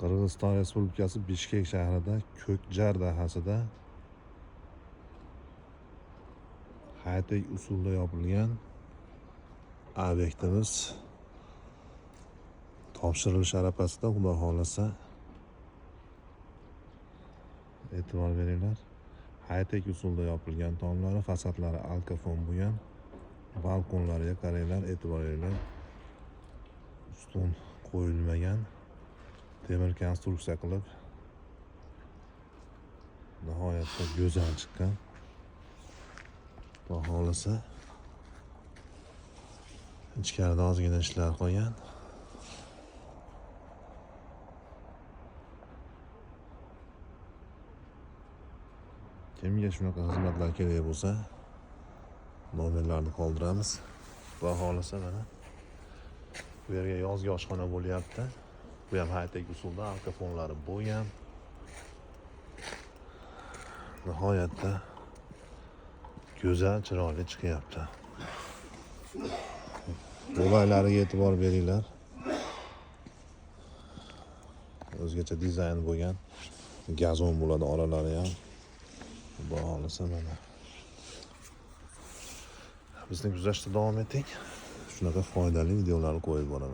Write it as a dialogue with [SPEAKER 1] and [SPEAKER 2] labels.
[SPEAKER 1] Qirg'iziston Respublikasi Bishkek shahrida Ko'kjar dahasida high-tech usulda yopilgan obyektimiz topshirilish arafasida, Xudo xohlasa. E'tibor beringlar. High-tech usulda yopilgan tomlari, fasadlari alkafon bo'lgan. Balkonlariga qaranglar, e'tibor beringlar. Ustun qo'yilmagan. Temir konstruksiya qilib nihoyatda go'zal chiqqan. Xudo xohlasa ichkarida ozgina ishlar qolgan. Kimga shunaqa xizmatlar kerak bo'lsa, nomerlarni qoldiramiz. Xudo xohlasa mana bu yerga yozgi oshxona bo'lyapti. Bu ham high-tech usulda alkafonlari bo'lgan. Nihoyatda go'zal, chiroyli chiqyapti. Yo'laklariga e'tibor beringlar. O'zgacha dizayn bo'lgan. Gazon bo'ladi oralari ham. Xudo xohlasa mana. Bizni kuzatishda davom eting. Shunaqa foydali videolarni qo'yib boraman.